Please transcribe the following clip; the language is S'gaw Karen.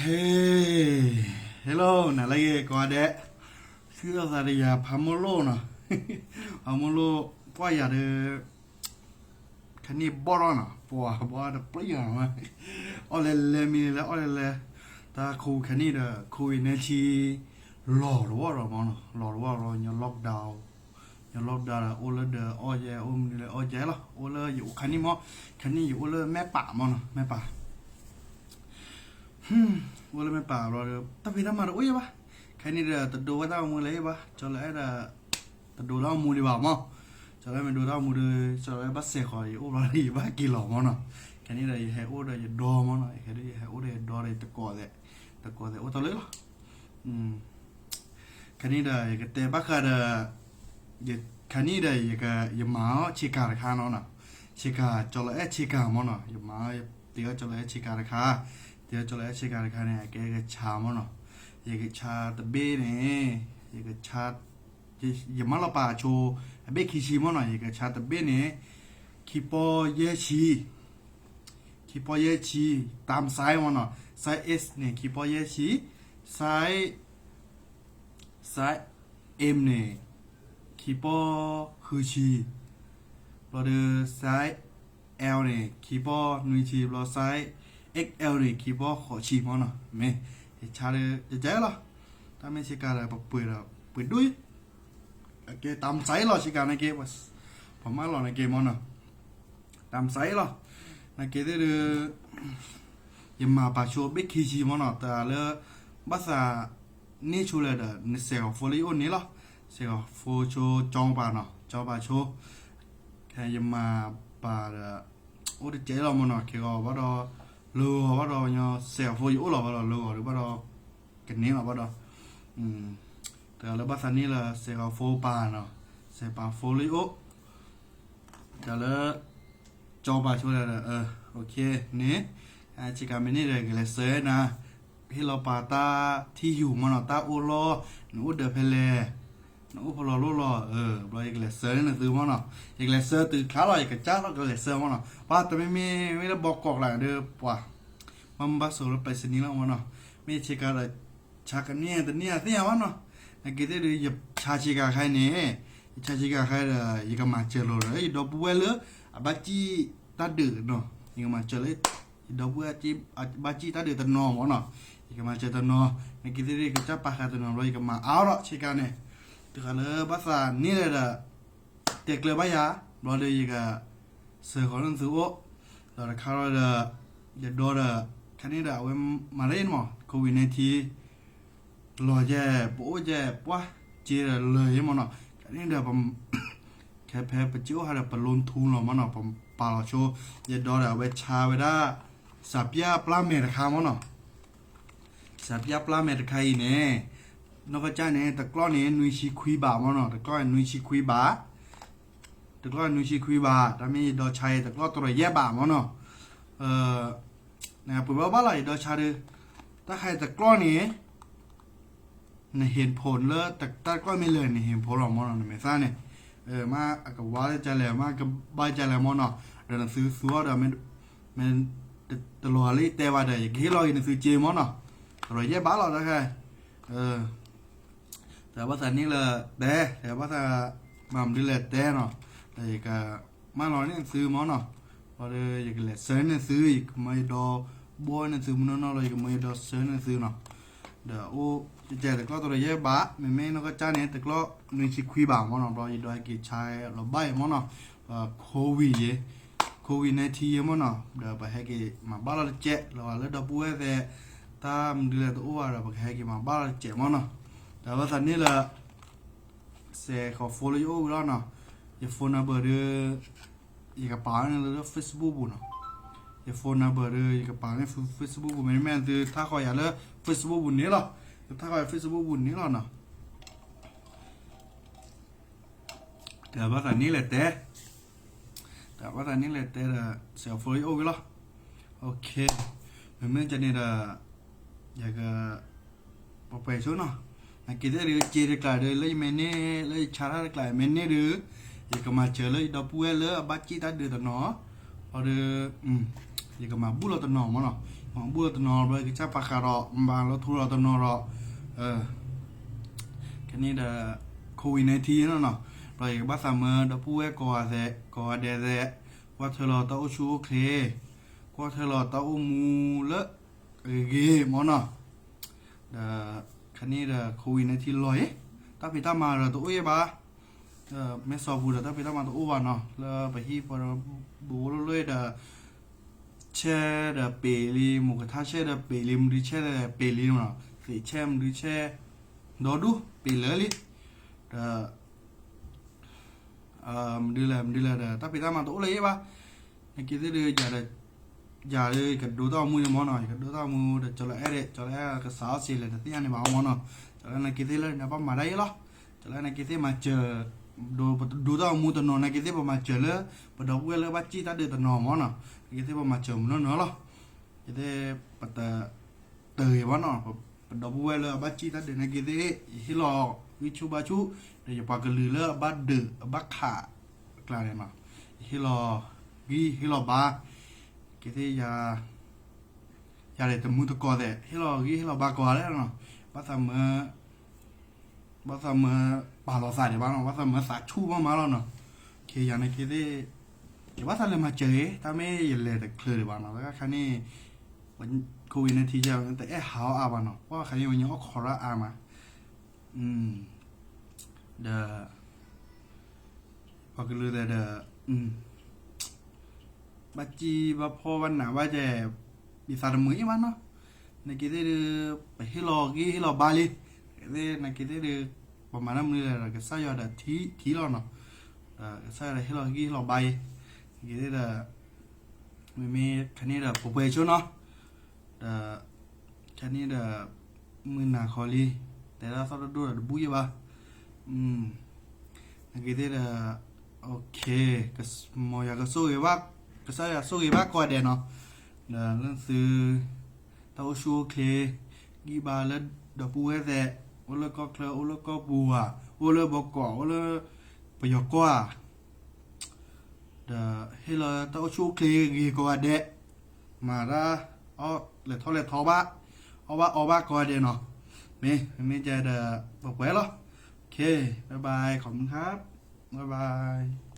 Hello နၤလၢဂ့ၤကိးဂၤဒဲး, စံးထီၣ်သးဒီးယၤဖးမိၢ်လိၣ်နီၤ, ဖးမိၢ်လိၣ်ကွၢ်ယၤဒီး ခါန့ၣ်ဘီၣ်ထီၣ်နီၤ, ပှၤဘီၣ်တပျံၤနီၤ, အီၣ်လဲၤလဲၤမံၤလဲၤအီၣ်လဲၤလဲၤ, တၢ်ခိခါန့ၣ်ဒီး ခိဝံၣ်န့ၣ်ထံ လီၤတဝီၣ်ဒီးမ့ၢ်နီၤ, လီၤတဝီၣ်လီၤ ညီ lockdown, ညီ lockdown ဒီး အိၣ်လၢဒီးအီၣ်ယဲ အိၣ်မနုၤလဲၣ်အီၣ်ယဲလီၤ, အိၣ်လၢယအိၣ်ခါန့ၣ်မ့ၢ်, ခါန့ၣ်ယအိၣ်လၢမဲၢ်ပၢ်မ့ၢ်နီၤ, မဲၢ်ပၢ် အိၣ်လၢမဲၢ်ပၢ်ဘျီဒီး တၢ်ဖံးတၢ်မၤတအိၣ်ယဲဘၣ်, ခဲန့ၣ်ဒီး တဒိဝဲတၢ်အိၣ်မူလၢၤဘၣ်, ကၠီလၢအဲၣ်ဒီး တဒိတၢ်အိၣ်မူဒံးဘၣ်မ့ၢ်, ကၠီလၢမ့ၢ်ဒိတၢ်အိၣ်မူဒီး ကၠီလၢဘၣ်စဲးဃီၤ ယအိၣ်ဘျီဒီး ယဘၣ်က့ၤလီၤမ့ၢ်နီၤ, ခဲန့ၣ်ဒီး ယဟဲအိၣ်ဒီးယဒီမ့ၢ်နီၤ, ယဟဲဒီးယဟဲအိၣ်ဒီးယဒီဒီးယတကိးသဲး, တကိးသဲးအိၣ်တၢ်လၢလီၤ ခဲန့ၣ်ဒီး ယကတဲဘၣ်ဃးဒီး ခဲန့ၣ်ဒီး ယမၤအီၣ်ဆ့ကၤတခါနီၤ, ဆ့ကၤ ကၠီလၢအဲၣ်ဆ့ကၤမ့ၢ်နီၤ, ယမၤ တ့အီၣ်ကၠီလၢအဲၣ်ဆ့ကၤတခါ, တ့အီၣ်ကၠီလၢအဲၣ်ဆ့ကၤတခါန့ၣ် အကဲကဆါမ့ၢ်နီၤ, ယကဆါတဘ့ၣ်န့ၣ်, ယကဆါ, ယမၢလီၤပာ်ဆိ အဘ့ၣ်ခံဆံမ့ၢ်နီၤ, ယကဆါတဘ့ၣ်န့ၣ် ခံပီၢ်ယဲၢ်ဆံ, ခံပီၢ်ယဲၢ်ဆံ, တၢ်မၤ size မ့ၢ်နီၤ, size S န့ၣ် ခံပီၢ်ယဲၢ်ဆံ, size size M န့ၣ် ခံပီၢ်ဃုဆံ, ဘျီဒီး size L န့ၣ် ခံပီၢ်နွံဆံ, ဘျီ size X L န့ၣ် ခံပီၢ်ဃိးဆံမ့ၢ်နီၤ, မ့ၢ် ယဆါဒီး ယကဲလီၤ, တၢ်မ့ၢ်ဆ့ကၤဒီး ပပှ့ၤဒီး ပှ့ၤဒိၣ်, အကဲ တၢ်မၤ size လီၤ ဆ့ကၤန့ၣ်က့, ပမၢလီၤန့ၣ်က့မ့ၢ်နီၤ, တၢ်မၤ size လီၤ, နက့သ့ၣ်ဒီး ယမၤပာ်ဆိဘ့ၣ်ခံဆံမ့ၢ်နီၤ, တၢ်လၢ ဘၣ်သးန့ၢ်ဆိလဲၣ်ဒီး နစဲးဂီၤ phone လၢယအိၣ်န့ၣ်လီၤ, စဲးဂီၤ phone ဆိကၠီပၤနီၤ, ကၠီပၤဆိ, ခဲယမၤပာ်ဒီး အိၣ်တကဲလီၤမ့ၢ်နီၤ, ခဲဂီၤဘၣ်ဒီး လၢဂီၤဘၣ်ဒီး ညီစဲးဂီၤ phone ယအိၣ်လီၤဘၣ်ဒီး လၢဂီၤဒီးဘၣ်ဒီး ကန့ၢ်လီၤဘၣ်ဒီး တၢ်လၢဘၣ်သးန့ၢ်လၢစဲးဂီၤ phone ပၤနီၤ, စဲးပၤ phone လၢယအိၣ်, တၢ်လၢ ကၠီပၤဆိလဲၣ်ဒီး န့ၣ်, ဆ့ကၤမ့ၢ်န့ၢ်ဒီး ကလဲၤစၢၤနၤ, ဟ့ၣ်လီၤပာ်တၢ်ထံၣ်ယူၤမ့ၢ်နီၤ, တၢ်အိၣ်လီၢ်, နအိၣ်ဒီးဖဲလဲၣ်, နအိၣ်ဖဲလဲၣ်လီၢ်လီၢ်, ဘျီယကလဲၤစၢၤန့ၢ်သုမ့ၢ်နီၤ, ယကလဲၤစၢၤတုၤချါလီၤ, ယကစၢ်လီၤကလဲၤစၢၤမ့ၢ်နီၤ, ပှၤတမ့မ့ၢ်မ့ၢ်လၢဘီကီးကျါဒီးပှၤ ဘၣ်မူဘၣ်စဲးလၢ ပစနံ လီၤမ့ၢ်နီၤ, မ့ၢ်ဆ့ကၤဒီး ဆါကန့ၢ်တန့ၢ်အသ့ၣ်ညါဘၣ်နီၤ, နက့သ့ၣ်ဒီး ယဆါဆ့ကၤခါအံၤန့ၣ်, ယဆါဆ့ကၤခါဒီး ယကမၤစၢၤလိာ်ဒီး ယဒီပုၢ်ဝဲၢ်လၢ အဘၣ်စံၣ်တၢ်ဒုးနီၤ, ယကမၤစၢၤလၢ ယဒီပုၢ်ဝဲၢ် ဘၣ်စံၣ်တၢ်ဒုးတနီၤမ့ၢ်နီၤ, ယကမၤစၢၤတနီၤ, နက့သ့ၣ်ဒီး ယကစၢ်ပာ်ဃာ်တနီၤဘျီ ယကမၤအါထီၣ်ဆ့ကၤန့ၣ်, တုၤဃီလၢဘၣ်သးန့ၢ်လဲၣ်ဒီး တဲကျၢၤဘၣ်ယၤ, ဘျီဒီးယက စၢဃီၤလၢနသုအိၣ်, ဒီးတခါဒီး ယဒီဒီး ခါန့ၣ်ဒီး အဝဲမၤလၢမ့ၢ် COVID nineteen လီၤယဲၢ် ပအိၣ်ယဲၢ် ပှၢ်စ့ဒီးလၢာ်ယဲၢ်မ့ၢ်နီၤ, ခါန့ၣ်ဒီး ခဲဖဲပစ့အိၣ်ဟးဒီး ပ loan ထူလီၤမ့ၢ်နီၤ, ပပာ်လီၤဆိ, ယဒီဒီးအဝဲဆါဝဲဒၣ် စးပျၢ်ပျၢ်မဲာ်တခါမ့ၢ်နီၤ စးပျၢ်ပျၢ်မဲာ်တခါအံၤန့ၣ်, နီၢ်ကစၢ်န့ၣ် တကျီၢ်န့ၣ် နွံဆံခွံဘးမ့ၢ်နီၤ, တကျီၢ်န့ၣ် နွံဆံခွံဘး, တကျီၢ်န့ၣ် နွံဆံခွံဘး, တၢ်မ့ၢ်ယဒီဆါအံၤ တကျီၢ်တရၢၢ်ယဲၢ်ဘးမ့ၢ်နီၤ, နပှ့ၤဘၣ်ဘၣ်လီၤ ယဒီဆါဒီး, တၢ်ခါအံၤတကျီၢ်န့ၣ် နဟ့ၣ်ဖိလၢ တၢ်တကျီၢ်မ့ၢ်လၢာ် နဟ့ၣ်ဖိလီၤမ့ၢ်နီၤ, နမဲာ်သၣ်န့ၣ်, မ့ၢ်အကဝါကလဲၣ် မ့ၢ်ကဘၣ်ကလဲၣ်မ့ၢ်နီၤ, ဒီးနသုသူအီၤဒီး မ့ၢ်တလီၤလၢယတဲဘၣ်ဒီး ယကဟ့ၣ်လီၤက့ၤနသုစ့မ့ၢ်နီၤ, တရၢၢ်ယဲၢ်ဘးလီၤတၢ်ခါ, တၢ်ဘၣ်သးန့ၣ်လၢတဲ, တၢ်ဘၣ်သး မၤမနုၤလဲၣ်တဲနီၤ, ဒီးယကမၢလီၤန့ၢ်သုမ့ၢ်နီၤ, ဘျီဒီးယကလဲၤစၢန့ၢ်သု, ယကမၢယဒီဘိန့ၢ်သုမနီၢ်နီၢ်လီၤ, ယကမၢယဒီစၢန့ၢ်သုနီၤ, ဒီးအိၣ်ကဲတကျီၢ်တရၢၢ်ယဲၢ်ဘး, မ့မ့ၢ်နီၢ်ကစၢ်န့ၣ် တကျီၢ်နွံဆံခွံဘးမ့ၢ်နီၤ, ဘျီယဒီဟဲက့ၤဆါလီၤဘၣ်အံၤမ့ၢ်နီၤ, COVID ယဲၢ်, COVID nineteen ယဲၢ်မ့ၢ်နီၤ, ဒီးပဟဲက့ၤမၤဘၣ်လီၤတစဲး လီၤဂာ်လၢဒီပုၢ်ဝဲၢ်သဲး, တၢ်မနုၤလဲၣ်တအိၣ်ဘၣ်ဒီး ပကဟဲက့ၤမၤဘၣ်လီၤတစဲးမ့ၢ်နီၤ, ဒီးဘၣ်သးန့ၣ်လၢ စဲးဃီၤ phone လၢယအိၣ်ဝံၤလီၤနီၤ, ယ phone number ဒီး ယကပာ်န့ၢ်လၢ Facebook ပူၤနီၤ, ယ phone number ဒီး ယကပာ်န့ၢ် Facebook ပူၤ, မ့မ့ၢ်သုထါဃီၤယၤလၢ Facebook ပူၤန့ၣ်လီၤ, သုထါဃီၤယၤ Facebook ပူၤန့ၣ်လီၤနီၤ, တၢ်ဘၣ်သးန့ၣ်လဲၤတဲ, တၢ်ဘၣ်သးန့ၣ်လဲၤတဲဒီး စဲးဃီၤ phone လၢယအိၣ်ဝံၤလီၤ, OK, မ့မ့ၢ်ကန့ၣ်ဒီး ယက ပှဲၤဆိနီၤ, နက့ၤသ့ၣ်ဒုး စ့တကျါဒီး လၢယမ့ၢ်န့ၢ် လၢယဆါတၢ်တကျါ ယမ့ၢ်န့ၢ်ဒုး, ယကမၤစၢၤလၢယဒီပုၢ်ဝဲၢ်လၢအဘၣ်စံၣ်တၢ်ဒုးတနီၤ, အီၤဒီး ယကမၤဘူၣ်လီၤတနီၤမ့ၢ်နီၤ, ယ ဘူးလီၤတနီၤဘျီ ကစၢ်ပာ်ဃာ်ဒီး ဘၣ်လီၤထူလီၤတနီၤဒီး ခဲန့ၣ်ဒီး COVID nineteen နီၤနီၤ, ဘျီယကဘၣ်သးမၢဒီပုၢ်ဝဲၢ်ကိးဂၤဒဲး ကိးဂၤဒဲးသဲး, ကွၢ်ထွဲလီၤတၢ်အိၣ်ဆူၣ်အိၣ်ချ့, ကွၢ်ထွဲလီၤတၢ်အိၣ်မူလၢအဂ့ၤဂ့ၤမ့ၢ်နီၤ, ဒီး ခဲန့ၣ်ဒီး COVID nineteen လီၤအံၤ, တၢ်ဖံးတၢ်မၤဒီးတအိၣ်ယဲၢ်ဘၣ်, မဲာ်စီၤပူၤဒီးတၢ်ဖံးတၢ်မၤတအိၣ်ဘၣ်နီၤ, လၢပဟံၣ်ပူၤဒီး ဘူးလိၣ်လိၣ်ဒီး ဆဲးဒီးပ့ၤလံ, မိၢ်ကထါဆဲးဒီးပ့ၤလံ, မဒုဆဲးဒီးပ့ၤလံနီၤ, သ့ၣ်ဆဲးမဒုဆဲး ဒီဒူၣ်ပ့ၤလၢာ်လံ, ဒီး မဒုလဲၣ် မဒုလဲၣ်ဒီး တၢ်ဖံးတၢ်မၤတအိၣ်လၢၤယဲၢ်ဘၣ်, နက့ၤသ့ၣ်ဒီး ယၤဒီး ယၤဒီး ယကဒိတၢ်အိၣ်မူန့ၣ်မ့ၢ်နီၤ, ယကဒိတၢ်အိၣ်မူဒီး ကၠီၤလၢအဲၣ်ဒီး ကၠီၤလၢအဲၣ်ကစးအီၣ်စ့လဲၣ် တသ့ၣ်ညါန့ၣ်ဘၣ်မ့ၢ်နီၤ, ကၠီၤလၢနက့ၤသ့ၣ်လၢနဘၣ်မၤဒၣ်ယဲၢ်လီၤ, ကၠီၤလၢနက့ၤသ့ၣ်မၤစၢၤ ဒီးပတဒိတၢ်အိၣ်မူတနီၤ နက့ၤသ့ၣ်ပမၤစၢၤလၢ ပဒီပုၢ်ဝဲၢ်လၢဘၣ်စံၣ်တၢ်ဒုးတနီၤမ့ၢ်နီၤ, နက့ၤသ့ၣ်ပမၤစၢၤမနုၤနီၤလီၤ, က့ၤသ့ၣ်ပတ တဂ့ၤဘၣ်နီၤ, ပဒီပုၢ်ဝဲၢ်လၢအဘၣ်စံၣ်တၢ်ဒုးနက့ၤသ့ၣ် ယဟ့ၣ်လီၤဂံၢ်ဆူၣ်ဘါဆူၣ်, ဒီးယပှၤကလုာ်လၢအဘၣ်ဒုးအဘၣ်ခး အကျါန့ၣ်နီၤ, ယဟ့ၣ်လီၤဂံၢ်ဟ့ၣ်လီၤဘါ, က့ၤသ့ၣ်ယၤ ယၤဒီးတမုၢ်တကိးသဲး ဟ့ၣ်လီၤဂံၢ်ဟ့ၣ်လီၤဘါကိးဂၤလၢနီၤ, ဘၣ်သးမၢ ဘၣ်သးမၢပာ်လီၤသးဒံးဘၣ်နီၤ, ဘၣ်သးမၢသးဆူၣ်မးမးလီၤနီၤ, က့ၤယၤနက့ၤသ့ၣ် ယဘၣ်သးလဲၤမၤစၢၤဂ့ၤ တၢ်မ့ၢ်ယလဲၤတချုးဒံးဘၣ်နီၤ, တခါန့ၣ် COVID nineteen တအဲၣ်ဟးအီၣ်အါဘၣ်နီၤ, ပှၤခါန့ၣ်ဝဲညါအီၣ်ခိးရၣ်အါမး, ဒီး ပှၤကလုာ်သဲးဒီး ဘၣ်စံၣ်ဘၣ်ဖှီၣ်ဘၣ်နးဘၣ်ကဲ ယသးတမုာ်အ့ၣ်ဘၣ်နီၤ, နက့ၤသ့ၣ်ဒီး ပဟ့ၣ်လီၤဂံၢ်ဟ့ၣ်လီၤဘါလံ, နက့ၤသ့ၣ်ဒီး ပမၤတၢ်မနုၤလဲၣ်ဒီး ကစၢ်ယွၤဒီးထံလီၤနီၤ, ဒီးကစၢ်ယွၤဒီးဟ့ၣ်လီၤဂံၢ်ဟ့ၣ်လီၤဘါအံၤ, နက့ၤသ့ၣ်ဒီး မ့မ့ၢ်ခါန့ၣ်ဒီး ပှဲၤပှဲၤဆိနီၤ, ဒီး ခါန့ၣ်ဒီး မုၢ်နၤခီလံ, တဲဒၣ်သီၣ်တဒိၣ်ဒီးတဘူၣ်ယဲၢ်ဘၣ်, နက့ၤသ့ၣ်ဒီး OK, မ်ယွၤကဆိၣ်ဂ့ၤဘၣ်, ကစၢ်ယွၤဆိၣ်ဂ့ၤဘၣ်ကိးဂၤဒဲးနီၤ, ဒီးလၢသု တၢ်အိၣ်ဆူၣ်အိၣ်ချ့ ဂံၢ်ဘါလၢဒီပုၢ်ဝဲၢ်သဲး, အိၣ်လၢကီၢ်ချၢ အိၣ်လၢကီၢ်ပူၤဧါ, အိၣ်လၢဘီကီး အိၣ်လၢပယီၤကီၢ်ဧါ ဒီးဟ့ၣ်လီၤတၢ်အိၣ်ဆူၣ်အိၣ်ချ့ဂ့ၤကိးဂၤဒဲး, မၤတၢ်အီၣ်လဲၤထီၣ်လဲၤထီဘၣ်, အီၣ်ဘၣ်အီဘၣ်ကိးဂၤဒဲးနီၤ, မ့ၢ် မ့မ့ၢ်ကဲဒီး ပှဲၤပှဲၤလီၤ, OK, bye bye, ခီမုၢ်ခါ, bye bye.